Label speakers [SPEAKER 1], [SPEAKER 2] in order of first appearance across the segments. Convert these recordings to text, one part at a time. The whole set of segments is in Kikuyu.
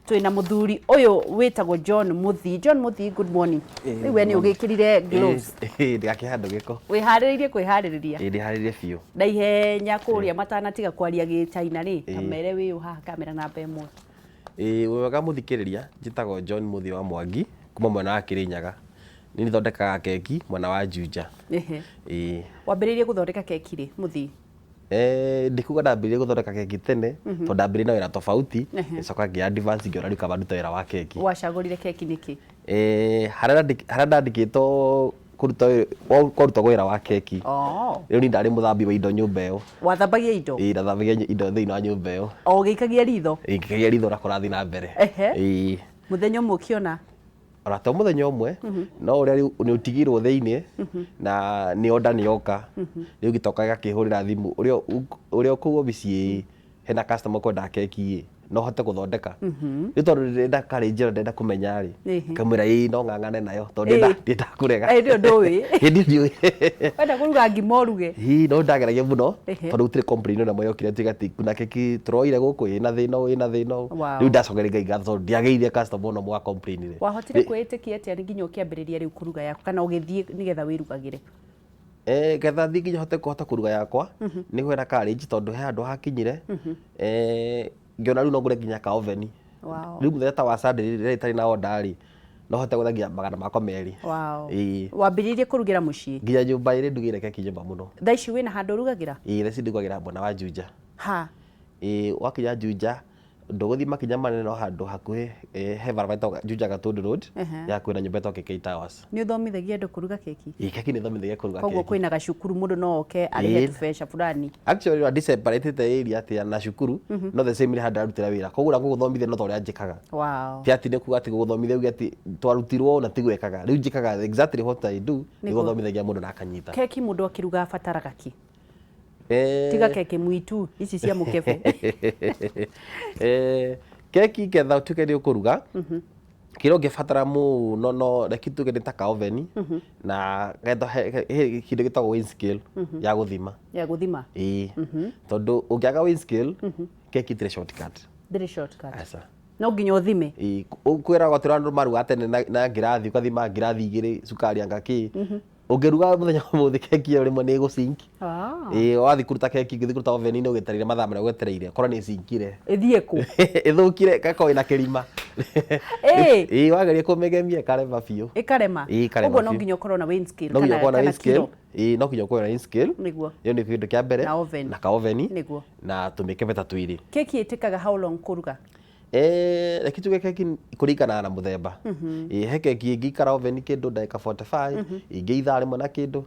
[SPEAKER 1] Twĩna mũthuri ũyũ wĩtagwo John Mũthii. John Mũthii, good morning. Rĩu we nĩ ũgĩkĩrire gloves.
[SPEAKER 2] Ndĩgakĩhandũ gĩko.
[SPEAKER 1] Wĩharĩrĩirie kwĩharĩrĩria?
[SPEAKER 2] Ĩĩ, ndĩharĩrĩrie biũ.
[SPEAKER 1] Na ihenya kũrĩa matanatiga kwaria gĩchaina rĩ, ta mere wĩ ũ haha kamera namba 1.
[SPEAKER 2] Ĩĩ, wĩ wega mũthikĩrĩria, njĩtagwo John Mũthii wa Mwangi kuma mwena wa Kĩrĩnyaga. Niĩ thondekaga keki mwena wa Juja. Ĩĩ.
[SPEAKER 1] Wambĩrĩirie gũthondeka keki rĩ, Mũthii?
[SPEAKER 2] Ndikuga ndambĩrĩirie gũthondeka keki tene, tondũ ndambĩrĩirie na wĩra tofauti, ngĩcoka ngĩ advance ngĩona rĩu kaba ndute wĩra wa keki.
[SPEAKER 1] Wacagũrire keki nĩkĩ?
[SPEAKER 2] Harĩa ndandĩkĩtwo kũruta kwarutagwo wĩra wa keki. Rĩu niĩ ndarĩ mũthambi wa indo nyũmba ĩyo.
[SPEAKER 1] Wathambagia indo?
[SPEAKER 2] Ĩĩ, ndathambagia indo thĩinĩ wa nyũmba ĩyo.
[SPEAKER 1] O ũgĩikagia ritho?
[SPEAKER 2] Ĩĩ, ngĩikagia ritho ũrĩa kũrathiĩ na mbere. Ĩĩ.
[SPEAKER 1] Mũthenya ũmwe ũkĩona?
[SPEAKER 2] Ona to mũthenya ũmwe, no ũrĩa rĩu nĩ ũtigirwo thĩinĩ na nĩ order nĩ yoka, rĩu gĩtoka gĩgakĩhũrĩra thimũ, ũrĩa kũu obici ĩ, hena customer ũkwendaga keki ĩ, no hote gũthondeka? Rĩu tondũ ndĩrenda courage ĩno ndĩrenda kũmenya rĩ, ngamwĩra ĩĩ no ng'ang'ane nayo tondũ ndiendaga kũrega.
[SPEAKER 1] Hĩndĩ ĩyo ndũĩ.
[SPEAKER 2] Hĩndĩ ĩyo ndiũĩ.
[SPEAKER 1] Wenda kũruga ngima ũruge.
[SPEAKER 2] Ĩĩ no ndageragia mũno tondũ gũtirĩ complain ona ĩmwe yokire ati atĩ kuna keki tũroire gũkũ ĩna thĩna ũyũ ĩna thĩna ũyũ. Rĩu ndacokeria Ngai ngatho tondũ ndiagĩire customer ona ũmwe wa complainire.
[SPEAKER 1] Wahotire kwĩĩtĩkia atĩa nginya ũkĩambĩrĩria rĩu kũruga yaku kana ũgĩthiĩ nĩgetha wĩrugagĩre?
[SPEAKER 2] Ngetha thiĩ nginya hote kũhota kũruga yakwa nĩ kwenda courage tondũ he handũ hakinyire ngĩona rĩu no ngũre nginya ka oven. Rĩu mũthenya ta wa Sunday rĩrĩa ĩtarĩ na order rĩ, no hote gwetha nginya 200. Ĩĩ.
[SPEAKER 1] Wambĩrĩirie kũrugĩra mũciĩ?
[SPEAKER 2] Nginya nyũmba ĩrĩ ndugĩire keki nyũmba mũno.
[SPEAKER 1] Thaa ici wĩna handũ ũrugagĩra?
[SPEAKER 2] Ĩĩ, thaa ici ndugagĩra mwena wa Juja.
[SPEAKER 1] Ha?
[SPEAKER 2] Ĩĩ, wakinya Juja ndũgũthiĩ makinya manene no handũ hakuhĩ, he barabara ĩtagwo Juja Gatundu Road, ĩ hakuhĩ na nyũmba ĩtagwo KK Towers.
[SPEAKER 1] Nĩ ũthomithagia andũ kũruga keki?
[SPEAKER 2] Ĩĩ, keki nĩ thomithagia kũruga keki.
[SPEAKER 1] Koguo kwĩna gacukuru mũndũ no oke arĩhe tũbeca fulani.
[SPEAKER 2] Actually ona ndiseparĩtĩte area atĩ na cukuru, no the same nĩ handũ ndĩrarutĩra wĩra. Koguo ũrĩa ngũgũthomithia no ta ũrĩa njĩkaga. Ti atĩ nĩ kuga atĩ ngũgũthomithia uge atĩ twarutirwo ũũ na tiguo ĩkaga. Rĩu njĩkaga exactly what I do, nĩguo thomithagĩa mũndũ na akanyita.
[SPEAKER 1] Keki mũndũ akĩruga abataraga kĩ? Tiga keki mwitu ici cia mũkebe.
[SPEAKER 2] Keki getha ũtuĩke nĩ ũkũruga, kĩrĩa ũngĩbatara mũno no reke tuge nĩ ta ka oven na getha he kĩndũ gĩtagwo weighing scale ya gũthima.
[SPEAKER 1] Ya gũthima.
[SPEAKER 2] Ĩĩ, tondũ ũngĩaga weighing scale, keki itirĩ shortcut.
[SPEAKER 1] Ndĩrĩ shortcut.
[SPEAKER 2] Aca.
[SPEAKER 1] No nginya ũthime.
[SPEAKER 2] Ĩĩ, kwĩragwo atĩ andũ marugaga tene na ngirathi, ũgathima ngirathi 2 cukari anga kĩ. Ũngĩruga mũthenya wa ũmũthĩ keki ĩyo rĩmwe nĩ ĩgũ sink. Ĩĩ, wathiĩ kũruta keki ũgĩthiĩ kũruta oven-inĩ ũgĩetereire mathaa marĩa ũgwetereire ũkore nĩ ĩcinkire.
[SPEAKER 1] Ĩthiĩ kũ?
[SPEAKER 2] Ĩthũkire ĩgakorwo ĩna kĩrima. Ĩĩ, wageria kũmĩgemia ĩkarema biũ.
[SPEAKER 1] Ĩkarema?
[SPEAKER 2] Ĩĩ, ĩkarema
[SPEAKER 1] Ũguo no
[SPEAKER 2] biũ.
[SPEAKER 1] nginya ũkorwo na weighing scale
[SPEAKER 2] No nginya
[SPEAKER 1] kana
[SPEAKER 2] ũkorwo na
[SPEAKER 1] kana
[SPEAKER 2] weighing scale.
[SPEAKER 1] kiro.
[SPEAKER 2] Ĩĩ, no nginya ũkorwo na weighing scale.
[SPEAKER 1] Nĩguo.
[SPEAKER 2] Ĩyo nĩ kĩndũ kĩa mbere.
[SPEAKER 1] Na oven.
[SPEAKER 2] Na ka oven.
[SPEAKER 1] Nĩguo.
[SPEAKER 2] Na tũmĩkebe ta twĩrĩ.
[SPEAKER 1] Keki ĩtĩkaga how long kũruga?
[SPEAKER 2] Reke tuge keki kũringanaga na mũthemba. Ĩĩ, he keki ĩngĩikara oven kĩndũ ndagĩka 45, ĩngĩ ithaa rĩmwe na kĩndũ.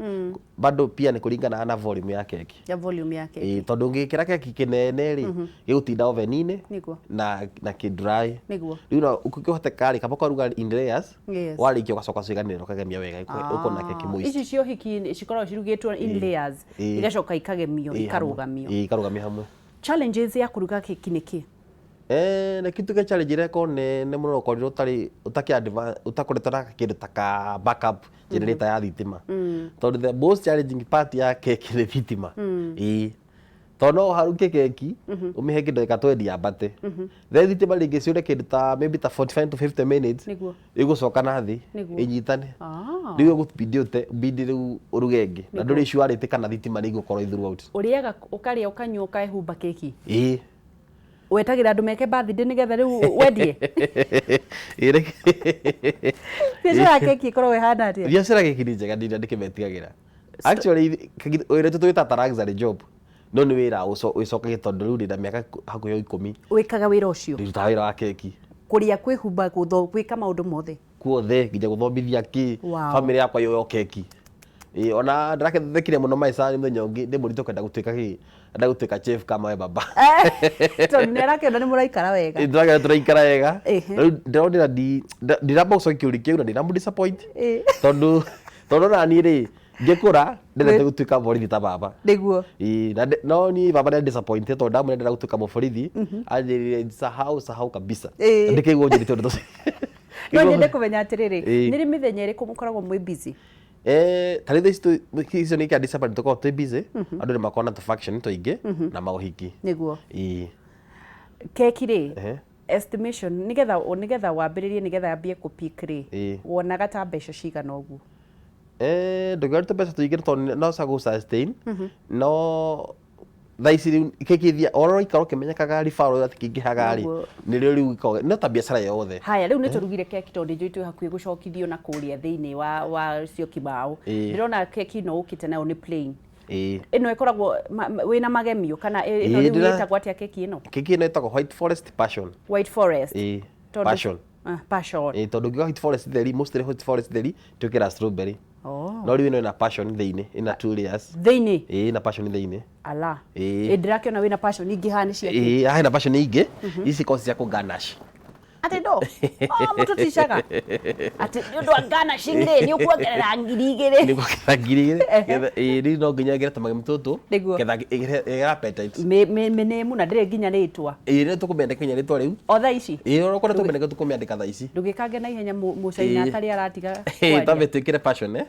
[SPEAKER 2] Bado pia nĩ kũringanaga na volume ya keki.
[SPEAKER 1] Ya volume ya keki.
[SPEAKER 2] Ĩĩ, tondũ ũngĩkĩra keki kĩnene rĩ, gĩgũtinda oven-inĩ
[SPEAKER 1] Nĩguo.
[SPEAKER 2] na kĩ dry.
[SPEAKER 1] Nĩguo.
[SPEAKER 2] Rĩu no ũkĩhoteka rĩ, kaba ũkaruga in layers,
[SPEAKER 1] Yes.
[SPEAKER 2] warĩkia ũgacoka ũciganĩrĩra ũkagemia wega, ũkona keki moist.
[SPEAKER 1] Ici cia ũhiki cikoragwo cirugĩtwo in layers, igacoka ikagemio, ikarũgamio.
[SPEAKER 2] Ĩĩ, ikarũgamio hamwe.
[SPEAKER 1] Challenges ya kũruga keki nĩ kĩ?
[SPEAKER 2] Reke tuge challenge ĩrĩa ĩkoragwo nene mũno ũkorirwo ũtarĩ ũtakĩ advance ũtakoretwo na kĩndũ ta ka backup generator ya thitima. Tondũ the most challenging part ya keki nĩ thitima. Ĩĩ. Tondũ no ũharuke keki ũmĩhe kĩndũ ndagĩka twendi yambate. Then thitima rĩngĩ ciũre kĩndũ ta maybe ta 45 to 50 minutes
[SPEAKER 1] Nĩguo.
[SPEAKER 2] ĩgũcoka na thĩ
[SPEAKER 1] Nĩguo.
[SPEAKER 2] ĩnyitane. Rĩu ĩgũbidi ũte bidi rĩu ũruge ĩngĩ na ndũrĩ sure kana thitima nĩ igũkorwo throughout.
[SPEAKER 1] Ũrĩaga ũkarĩa ũkanyua ũkehumba keki?
[SPEAKER 2] Ĩĩ.
[SPEAKER 1] Wetagĩra andũ meke birthday nĩgetha rĩu wendie? Biacara ya keki ĩkoragwo ĩhana atĩa?
[SPEAKER 2] Biacara ya keki nĩ njega ndira ndĩkĩmetigagĩra. Actually wĩra ũyũ tũwĩtaga ta luxury job no nĩ wĩra wĩcokagia tondũ rĩu ndĩna mĩaka hakuhĩ 10.
[SPEAKER 1] Wĩkaga wĩra ũcio?
[SPEAKER 2] Ndĩrutaga wĩra wa keki.
[SPEAKER 1] Kũrĩa, kwĩhumba, gwĩka maũndũ mothe?
[SPEAKER 2] Kuothe nginya gũthomithia kĩ family yakwa yoyo keki. Ĩĩ, ona ndĩrakĩthekire mũno maica mũthenya ũngĩ ndĩ mũritũ kwenda gũtuĩka kĩ, enda gũtuĩka chef kama we baba.
[SPEAKER 1] Tondũ nĩ arakĩona nĩ mũraikara wega.
[SPEAKER 2] Ĩĩ, ndĩrakĩona tũraikara wega. Rĩu ndĩronera ndiramba gũcokia kĩũria kĩu na ndinamũ disappoint tondũ ona niĩ rĩ ngĩkũra ndendete gũtuĩka borithi ta baba.
[SPEAKER 1] Nĩguo.
[SPEAKER 2] Ĩĩ, na no niĩ baba nĩ disappointed tondũ ndamwĩra ndĩrenda gũtuĩka mũborithi, anjĩrire sahau sahau kabisa. Ndĩkĩigua njũru tondũ
[SPEAKER 1] No nyende kũmenya atĩrĩrĩ, nĩ rĩ mĩthenya ĩrĩkũ mũkoragwo mwĩ busy?
[SPEAKER 2] Ta rĩu thaa ici icio nĩ kĩa December nĩ tũkoragwo twĩ busy, andũ nĩ makoragwo na tũ function tũingĩ na maũhiki.
[SPEAKER 1] Nĩguo.
[SPEAKER 2] Ĩĩ.
[SPEAKER 1] Keki rĩ, Estimation, nigetha wambĩrĩrie, nigetha yambie kũ pick rĩ, wonaga ta mbeca cigana ũguo?
[SPEAKER 2] Ndũngĩruta mbeca tũingĩ tondũ no cia gũ sustain, no thaa ici rĩu keki ithia o ũraikara ũkĩmenyekaga, referral atĩ kĩingĩhaga rĩ, nĩrĩo rĩu gĩkoragwo no ta biacara yothe.
[SPEAKER 1] Haya, rĩu nĩ tũrugire keki, tondũ nĩ njũĩ twĩ hakuhĩ gũcokithio na kũrĩa thĩinĩ wa Syokimau. Ndĩrona keki ĩno ũkĩte nayo nĩ plain. Ĩno ĩkoragwo wĩna magemio kana ĩno rĩu ĩtagwo atĩa keki ĩno?
[SPEAKER 2] Keki ĩno ĩtagwo White Forest Passion.
[SPEAKER 1] White Forest.
[SPEAKER 2] Passion.
[SPEAKER 1] Ah, passion.
[SPEAKER 2] Ĩĩ, tondũ ũngiuga White Forest theri, mostly White Forest theri twĩkĩra strawberry. No rĩu ĩno ĩna passion thĩinĩ, ĩna two layers.
[SPEAKER 1] Thĩinĩ?
[SPEAKER 2] Ĩĩ, ĩna passion thĩinĩ.
[SPEAKER 1] Ala. Ĩĩ ndĩrakĩona wĩna passion ingĩ haha nĩ cia kĩ?
[SPEAKER 2] Ĩĩ, haha hena passion ingĩ, ici ikoragwo ci cia kũ garnish.
[SPEAKER 1] Atĩ ndo? Oh, mũtũticaga. Atĩ nĩ ũndũ wa garnishing rĩ, nĩ ũkuongerera 2000.
[SPEAKER 2] Nĩ ũkuongerera 2000. Ĩĩ, rĩu no nginya ngere tũmagemu tũtũ.
[SPEAKER 1] Nĩguo.
[SPEAKER 2] Ketha ĩgĩre appetite.
[SPEAKER 1] Mĩnĩmu na ndĩrĩ nginya rĩtwa.
[SPEAKER 2] Ĩĩ, nĩ tũkũmĩandĩka nginya rĩtwa rĩu.
[SPEAKER 1] O thaa ici?
[SPEAKER 2] Ĩĩ, oro kũrĩa tũkũmĩandĩka, tũkũmĩandĩka thaa ici.
[SPEAKER 1] Ndũgĩkange na ihenya, mũcaina atarĩ aratiga kwaria.
[SPEAKER 2] Twambe twĩkĩre passion, eh?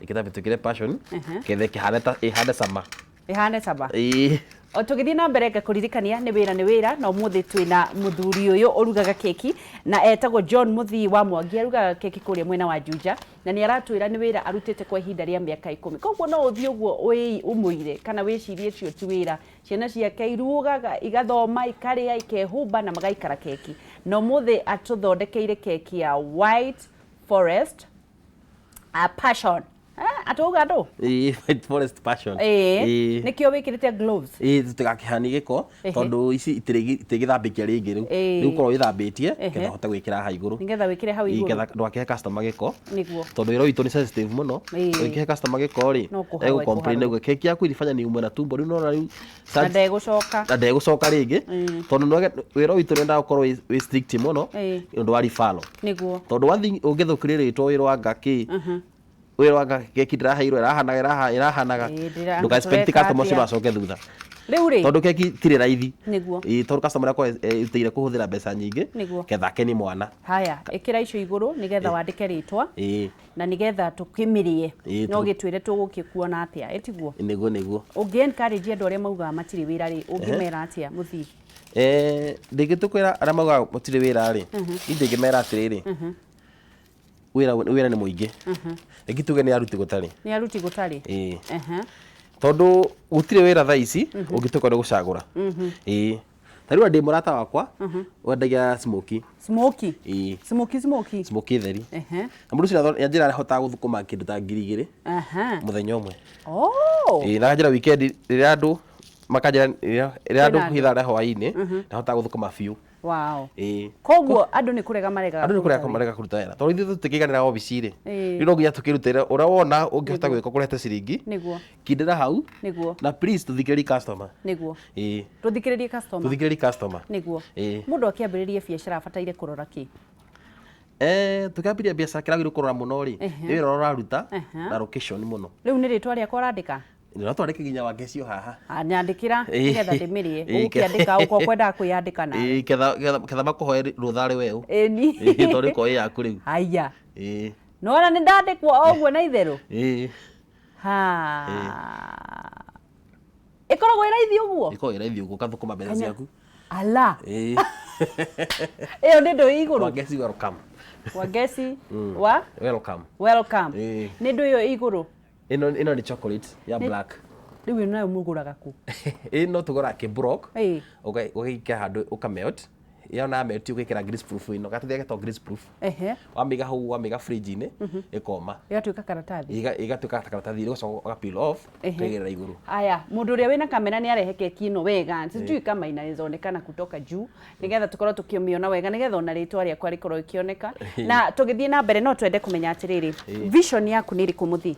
[SPEAKER 2] Reke twambe twĩkĩre passion, ketha ĩkĩhane ta ĩhane cama.
[SPEAKER 1] Ĩhane cama.
[SPEAKER 2] Ĩĩ.
[SPEAKER 1] O tũgĩthiĩ na mbere, ngakũririkania nĩ wĩra nĩ wĩra, na ũmũthĩ twĩna mũthuri ũyũ ũrugaga keki na etagwo John Mũthii wa Mwangi, arugaga keki kũrĩa mwena wa Juja, na nĩ aratwĩra nĩ wĩra arutĩte kwa ihinda rĩa mĩaka 10. Koguo no ũthiĩ ũguo ũmũire kana wĩcirie ũcio ti wĩra. Ciana ciake irugaga, igathoma, ikarĩa, ikehumba na magaikara keki. Na ũmũthĩ atũthondekeire keki ya White Forest Passion. Atũuga andũ?
[SPEAKER 2] Ĩĩ, White Forest Passion.
[SPEAKER 1] Ĩĩ. Nĩkĩo wĩkĩrĩte gloves?
[SPEAKER 2] Ĩĩ, tũtigakĩhanie gĩko, tondũ ici itirĩgĩthambĩkia rĩngĩ rĩu. Rĩu ũkorwo wĩthambĩtie, nĩgetha ũhote gwĩkĩra haha igũrũ.
[SPEAKER 1] Nĩgetha wĩkĩre hau igũrũ.
[SPEAKER 2] Nĩgetha ndũgakĩhe customer gĩko.
[SPEAKER 1] Nĩguo.
[SPEAKER 2] Tondũ wĩra witũ nĩ sensitive mũno. Ũngĩkĩhe customer gĩko rĩ, egũ complain auge keki yaku ilifanya niumwe na tumbo. Rĩu nĩwona rĩu
[SPEAKER 1] Na ndegũcoka.
[SPEAKER 2] Na ndegũcoka rĩngĩ. Tondũ wĩra witũ nĩwendaga gũkorwo wĩ strict mũno nĩ ũndũ wa referral.
[SPEAKER 1] Nĩguo.
[SPEAKER 2] Tondũ one thing ũngĩthũkĩria rĩtwa wĩra wa ngakĩ, wĩra wa keki ndĩraheirwo ĩrahanaga ĩrahanaga, ndũka expect customer ũcio no acoke thutha.
[SPEAKER 1] Rĩu rĩ,
[SPEAKER 2] tondũ keki tirĩ raithi.
[SPEAKER 1] Nĩguo.
[SPEAKER 2] Ĩĩ, tondũ customer akorwo erutĩire kũhũthĩra mbeca nyingĩ.
[SPEAKER 1] Nĩguo.
[SPEAKER 2] Ketha akenie mwana.
[SPEAKER 1] Haya, ĩkĩra icio igũrũ nĩgetha wandĩke rĩtwa. Na nĩgetha tũkĩmĩrĩe. No gĩtwĩre tũgũkĩkuona atĩa, ĩtiguo?
[SPEAKER 2] Nĩguo, nĩguo.
[SPEAKER 1] Ũngĩ encourage andũ arĩa maugaga matirĩ wĩra rĩ, ũngĩmera atĩa mũthii?
[SPEAKER 2] Ndingĩtũkwĩra arĩa maugaga gũtirĩ wĩra rĩ, niĩ ndingĩmera atĩrĩrĩ, wĩra nĩ mũingĩ. Reke tuge nĩ aruti gũtarĩ.
[SPEAKER 1] Nĩ aruti gũtarĩ.
[SPEAKER 2] Ĩĩ. Tondũ gũtirĩ wĩra thaa ici ũngĩtuĩka nĩ gũcagũra. Ĩĩ. Ta rĩu ndĩ mũrata wakwa wendagia smoky.
[SPEAKER 1] Smoky?
[SPEAKER 2] Ĩĩ.
[SPEAKER 1] Smoky, smoky.
[SPEAKER 2] Smoky theri. Na mũndũ ũcio nĩanjĩra ahotaga gũthũkũma kĩndũ ta 2000 mũthenya ũmwe. Ĩĩ, na akanjĩra weekend rĩrĩa andũ makanjĩra rĩrĩa andũ ithaa rĩa hwaĩ-inĩ nĩahotaga gũthũkũma biũ.
[SPEAKER 1] Wow.
[SPEAKER 2] Ĩĩ.
[SPEAKER 1] Koguo andũ nĩ kũrega maregaga
[SPEAKER 2] Andũ nĩ kũrega marega kũruta wĩra. Tondũ ithuĩ tũtikĩiganĩra obici rĩ. Rĩu no nginya tũkĩrute ũrĩa wona ũngĩhota gwĩka kũrehe ciringi.
[SPEAKER 1] Nĩguo.
[SPEAKER 2] Kindĩra hau.
[SPEAKER 1] Nĩguo.
[SPEAKER 2] Na please tũthikĩrĩrie customer.
[SPEAKER 1] Nĩguo.
[SPEAKER 2] Ĩĩ.
[SPEAKER 1] Tũthikĩrĩrie customer.
[SPEAKER 2] Tũthikĩrĩrie customer.
[SPEAKER 1] Nĩguo.
[SPEAKER 2] Ĩĩ.
[SPEAKER 1] Mũndũ akĩambĩrĩria biacara abataire kũrora kĩ?
[SPEAKER 2] Tũkĩambĩrĩria biacara kĩrĩa wagĩrĩirwo kũrora mũno rĩ, nĩ wĩra ũrĩa ũraruta na location mũno.
[SPEAKER 1] Rĩu nĩ rĩtwa rĩakwa ũrandĩka?
[SPEAKER 2] No twandĩke nginya Wangeci o haha.
[SPEAKER 1] Nyandĩkĩra nĩgetha ndĩmĩrĩe. Ũgũkĩandĩka ũkorwo kwendaga kwĩyandĩka nawe.
[SPEAKER 2] Ĩĩ, ketha makũhoe rũtha arĩ we ũ.
[SPEAKER 1] Ĩni.
[SPEAKER 2] Ĩĩ, tondũ ĩkorwo ĩ yaku rĩu.
[SPEAKER 1] Haiya.
[SPEAKER 2] Ĩĩ.
[SPEAKER 1] Nĩwona nĩ ndandĩkwo o ũguo na itherũ?
[SPEAKER 2] Ĩĩ.
[SPEAKER 1] Ha. Ĩkoragwo ĩ raithi ũguo?
[SPEAKER 2] Ĩkoragwo ĩ raithi ũguo, ũgathũkũma mbeca ciaku.
[SPEAKER 1] Ala.
[SPEAKER 2] Ĩĩ.
[SPEAKER 1] Ĩyo nĩ ndũ ĩ igũrũ?
[SPEAKER 2] Wangeci welcome.
[SPEAKER 1] Wangeci wa?
[SPEAKER 2] Welcome.
[SPEAKER 1] Welcome.
[SPEAKER 2] Ĩĩ.
[SPEAKER 1] Nĩ ndũ ĩyo ĩ igũrũ?
[SPEAKER 2] Ĩno nĩ chocolate ya black.
[SPEAKER 1] Rĩu ĩno nayo mũgũraga kũ?
[SPEAKER 2] Ĩno tũgũraga kĩ block. Ũgaikia handũ ũka melt. Yona melt ũgekĩra grease proof ĩno. Karatathi getagwo grease proof. Wamĩiga hau, wamĩiga fridge-inĩ, ĩkoma.
[SPEAKER 1] Ĩgatuĩka karatathi.
[SPEAKER 2] Ĩgatuĩka ta karatathi, ũgacoka ũga peel off, ũkaigĩrĩra igũrũ.
[SPEAKER 1] Haya, mũndũ ũrĩa wĩna kamera nĩ arehe keki ĩno wega. Sijui kama inaweza onekana kutoka juu, nĩgetha tũkorwo tũkĩmĩona wega, nĩgetha ona rĩtwa rĩakwa rĩkorwo rĩkĩoneka. Na tũgĩthiĩ na mbere no twende kũmenya atĩrĩrĩ, vision yaku nĩ ĩrĩkũ mũthii?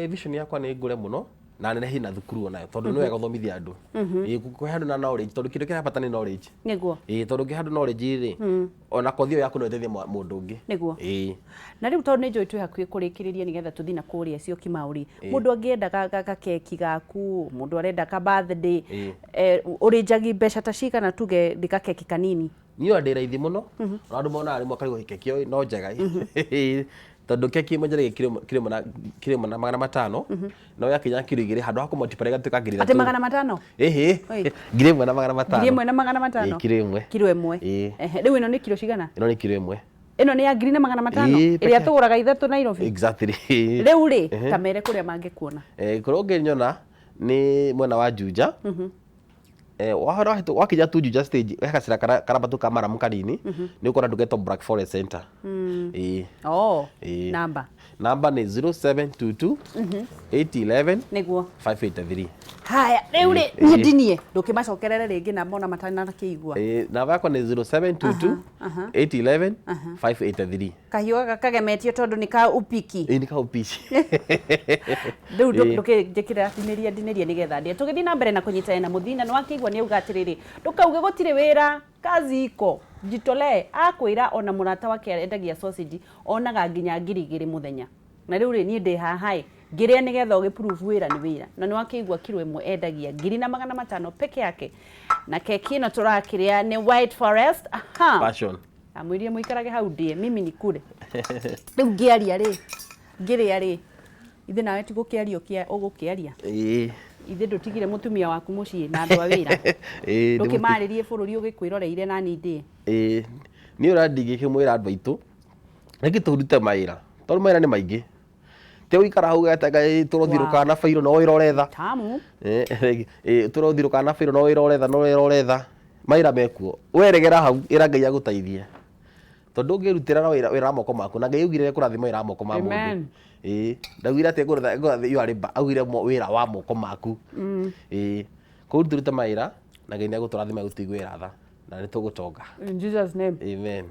[SPEAKER 2] Vision yakwa nĩ ngũre mũno na nenehe na thukuru onayo, tondũ nĩ wega gũthomithia andũ. Ĩĩ, kũhe andũ na knowledge, tondũ kĩndũ kĩrĩa bata nĩ knowledge.
[SPEAKER 1] Nĩguo.
[SPEAKER 2] Ĩĩ, tondũ ũngĩhe andũ knowledge rĩ, ona kothi ĩyo yaku no ĩteithie mũndũ ũngĩ.
[SPEAKER 1] Nĩguo.
[SPEAKER 2] Ĩĩ.
[SPEAKER 1] Na rĩu tondũ nĩ njũĩ twĩ hakuhĩ kũrĩkĩrĩria nĩgetha tũthiĩ na kũrĩa Syokimau rĩ, mũndũ angĩenda gakeki gaku, mũndũ arenda ka birthday, ũrĩ njagi mbeca ta cigana tuge nĩ gakeki kanini?
[SPEAKER 2] Niĩ ona ndĩ raithi mũno, na andũ monaga rĩmwe karigwo keki ĩyo no njega. Tondũ keki ĩmwe njaragia kiro 1 na 500, no yakinya kiro 2, handũ ha kũmultiply ĩgatuĩka ngiri
[SPEAKER 1] Atĩ
[SPEAKER 2] 3.
[SPEAKER 1] 500?
[SPEAKER 2] Ĩhĩ.
[SPEAKER 1] Oi.
[SPEAKER 2] 1500.
[SPEAKER 1] 1500?
[SPEAKER 2] Ĩĩ, kiro 1.
[SPEAKER 1] Kiro 1.
[SPEAKER 2] Ĩĩ.
[SPEAKER 1] Ehe, rĩu ĩno nĩ kiro cigana?
[SPEAKER 2] Ĩno nĩ kiro 1.
[SPEAKER 1] Ĩno nĩ ya 1500?
[SPEAKER 2] Ĩĩ,
[SPEAKER 1] Ĩrĩa
[SPEAKER 2] peke.
[SPEAKER 1] tũgũraga ithatũ Nairobi?
[SPEAKER 2] Exactly.
[SPEAKER 1] Rĩu rĩ, ta mere kũrĩa mangĩkuona.
[SPEAKER 2] Kũrĩa ũngĩnyona nĩ mwena wa Juja. Wahora wakinya tu Juja stage, he gacĩra karambatu ka maramu kanini, nĩ ũkora nduka ĩtagwo Black Forest Center. Ĩĩ.
[SPEAKER 1] Oh.
[SPEAKER 2] Ĩĩ.
[SPEAKER 1] Namba?
[SPEAKER 2] Namba nĩ 0722 811
[SPEAKER 1] Nĩguo.
[SPEAKER 2] 583.
[SPEAKER 1] Haya, rĩu rĩ,
[SPEAKER 2] Ĩĩ.
[SPEAKER 1] niĩ ndinie ndũkĩmacokerere rĩngĩ namba ona matanakĩigua.
[SPEAKER 2] Ĩĩ, namba yakwa nĩ 0722 811 583.
[SPEAKER 1] Kahiũ gaka kagemetio tondũ nĩ ka upiki.
[SPEAKER 2] Ĩĩ, nĩ kaupici.
[SPEAKER 1] Rĩu
[SPEAKER 2] Ĩĩ.
[SPEAKER 1] ndũkĩnjĩkĩra tinĩria ndinĩria nĩgetha ndĩe. Tũgĩthiĩ na mbere na kũnyitana na mũthii, na nĩwakĩigua nĩ auga atĩrĩrĩ, ndũkauge gũtirĩ wĩra, kazi iko, jitolee. Akwĩra ona mũrata wake endagia sausage onaga nginya 2000 mũthenya. Na rĩu rĩ, niĩ ndĩ haha ĩ ngĩrĩa nĩgetha ũgĩ prove wĩra nĩ wĩra. Na nĩwakĩigua kiro 1 endagia 1500 peke yake. Na keki ĩno tũrakĩrĩa nĩ White Forest. Aha.
[SPEAKER 2] Passion.
[SPEAKER 1] Amwĩrire mũikarage hau ndĩe, mimi nikure. Rĩu ngĩaria rĩ, ngĩrĩa rĩ, ithe nawe ti gũkĩaria ũgũkĩaria.
[SPEAKER 2] Ĩĩ.
[SPEAKER 1] Ithe ndũtigire mũtumia waku mũciĩ na andũ a wĩra?
[SPEAKER 2] Ĩĩ.
[SPEAKER 1] Ndũkĩmarĩrie bũrũri ũgĩkwĩroreire nani ndĩe.
[SPEAKER 2] Ĩĩ, niĩ ũrĩa ndingĩkĩmwĩra andũ aitũ, reke tũrute mawĩra, tondũ mawĩra nĩ maingĩ. Ti gũikara hau ũgetega tũrothiũrũrũkaga na bairũ no wĩra ũretha.
[SPEAKER 1] Tamu.
[SPEAKER 2] Tũrothiũrũrũkaga na bairũ no wĩra ũretha, no wĩra ũretha. Mawĩra mekuo. Weregera hau, ĩra Ngai agũteithie. Tondũ ũngĩrutĩra na wĩra wa moko maku, na Ngai augire kũrathima wĩra wa moko ma mũndũ.
[SPEAKER 1] Amen.
[SPEAKER 2] Ĩĩ, ndaugire atĩ ngũrathima you are labor, augire wĩra wa moko maku. Ĩĩ, koguo tũrute mawĩra na Ngai nĩ egũtũrathima gũtiguĩra tha na nĩ tũgũtonga.
[SPEAKER 1] In Jesus name.
[SPEAKER 2] Amen.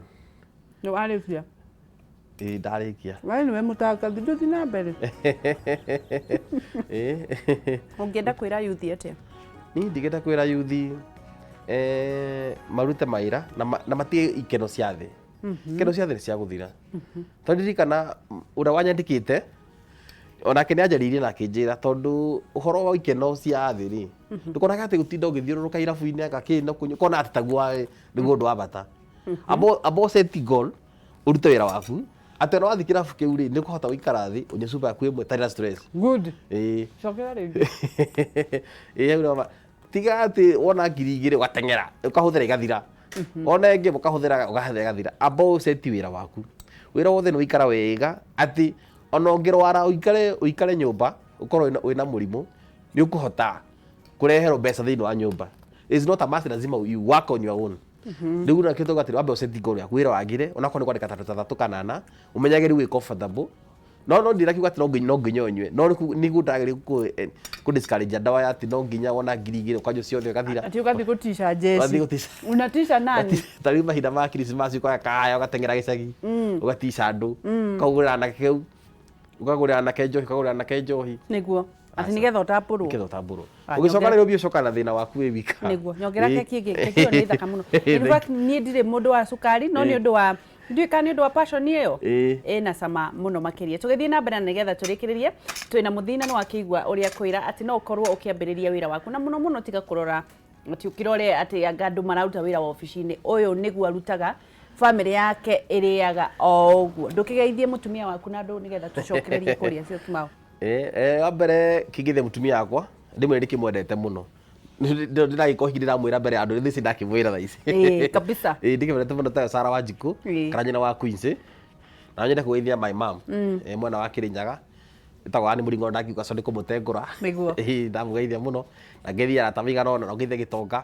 [SPEAKER 1] Nĩ warĩkia?
[SPEAKER 2] Ĩĩ, ndarĩkia.
[SPEAKER 1] We nĩwe mũtangathi, ndũthiĩ na mbere.
[SPEAKER 2] Ĩĩ.
[SPEAKER 1] Ũngĩenda kwĩra yuthi atĩa?
[SPEAKER 2] Niĩ ndingĩenda kwĩra yuthi marute mawĩra na matige ikeno cia thĩ. Ikeno cia thĩ nĩ cia gũthira. Tondũ ndirikana ũrĩa wanyandĩkĩte onake nĩ anjarĩirie na akĩnjĩra, tondũ ũhoro wa ikeno cia thĩ rĩ, ndũkonaga atĩ gũtinda ũgĩthiũrũrũka irabu-inĩ anga kĩ na kũnyua, ũkona atĩ taguo nĩguo ũndũ wa bata. Amba ũseti goal, ũrute wĩra waku, atĩ ona wathiĩ kĩrabu kĩu rĩ, nĩ ũkũhota gũikara thĩ ũnyue cuba yaku ĩmwe ĩtarĩ na stress.
[SPEAKER 1] Good.
[SPEAKER 2] Ĩĩ.
[SPEAKER 1] Cokera rĩngĩ.
[SPEAKER 2] Ĩĩ, hau nĩho tiga atĩ wona 2000 ũgateng'era ũkahũthĩra igathira, ona ĩngĩ ũkahũthĩra ũkahũthĩra igathira. Amba ũceti wĩra waku, wĩra wothe nĩ ũikara wega atĩ ona ũngĩrwara ũikare nyũmba ũkorwo wĩna mũrimũ, nĩ ũkũhota kũreherwo mbeca thĩinĩ wa nyũmba. It's not a must, lazima you work on your own. Rĩu nakĩo tauga atĩrĩ, wambe ũceti goal yaku, wĩra wagĩre onakorwo nĩ kwandĩka ta andũ ta 3 kana 4, ũmenyage rĩu wĩ comfortable. No ndirakiuga atĩ no nginya ũnyue, no nĩguo ndagĩrĩire kũ discourage ndawa ya atĩ no nginya wona 2000 ũkanyua ciothe ũgathira.
[SPEAKER 1] Ati ũgathiĩ gũtica jeci.
[SPEAKER 2] Ũgathiĩ gũtica.
[SPEAKER 1] Unatisha nani?
[SPEAKER 2] Ta rĩu mahinda ma Christmas ũkoya kahaya ũgateng'era gĩcagi, ũgatica andũ, ũkagũrĩra anake kĩu, ũkagũrĩra anake njohi, ũkagũrĩra anake njohi.
[SPEAKER 1] Nĩguo. Atĩ nĩgetha ũtambũrwo.
[SPEAKER 2] Nĩgetha ũtambũrwo.
[SPEAKER 1] Ah,
[SPEAKER 2] Ũgĩcoka
[SPEAKER 1] nyongera-
[SPEAKER 2] rĩu ũcoka na thĩna waku wĩ wika.
[SPEAKER 1] Nĩguo. Nyongera
[SPEAKER 2] Ĩĩ.
[SPEAKER 1] keki ĩngĩ. Keki ĩyo nĩ thaka mũno. In fact, niĩ ndirĩ mũndũ wa cukari, no nĩ ũndũ wa ndiũĩ kana nĩ ũndũ wa passion ĩyo
[SPEAKER 2] Ĩĩ.
[SPEAKER 1] ĩna cama mũno makĩria. Tũgĩthiĩ na mbere na nĩgetha tũrĩkĩrĩrie, twĩna mũthii na nĩ wakĩigua ũrĩa kwĩra atĩ no ũkorwo ũkĩambĩrĩria wĩra waku, na mũno mũno tiga kũrora atĩ ũkĩrore atĩ anga andũ mararuta wĩra wa obici-inĩ. Ũyũ nĩguo arutaga, bamĩrĩ yake ĩrĩaga o ũguo. Ndũkĩgeithie mũtumia waku na andũ nĩgetha tũcokererie kũrĩa Syokimau.
[SPEAKER 2] Wa mbere kĩngĩthie mũtumia wakwa ndĩmwĩre ndĩkĩmwendete mũno. Ndĩragĩkorwo hihi ndĩramwĩra mbere ya andũ thĩ ndakĩmwĩra thaa ici.
[SPEAKER 1] Ĩĩ, kabisa.
[SPEAKER 2] Ĩĩ, ndĩkĩmwendete mũno tayo Sarah Wanjikũ kana nyina wa Quincy. Na nyende kũgeithia my mom mwena wa Kĩrĩnyaga ĩtagwo Ann Mũringo, ndakiuga so nĩ kũmũtengũra.
[SPEAKER 1] Nĩguo.
[SPEAKER 2] Ĩĩ, ndamũgeithia mũno na ngeithia arata maigana ũna, na ngeithia Gĩtonga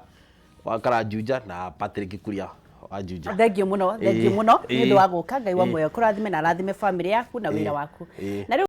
[SPEAKER 2] wa Karanjunja na Patrick Kuria wa Juja.
[SPEAKER 1] Thengiũ mũno, thengiũ
[SPEAKER 2] Ĩĩ,
[SPEAKER 1] mũno nĩ ũndũ
[SPEAKER 2] ĩĩ,
[SPEAKER 1] wa gũka. Ngai wa
[SPEAKER 2] ĩĩ.
[SPEAKER 1] muoyo kũrathime na arathime bamĩrĩ yaku na wĩra
[SPEAKER 2] Ĩĩ,
[SPEAKER 1] waku.
[SPEAKER 2] Ĩĩ.
[SPEAKER 1] Na rĩu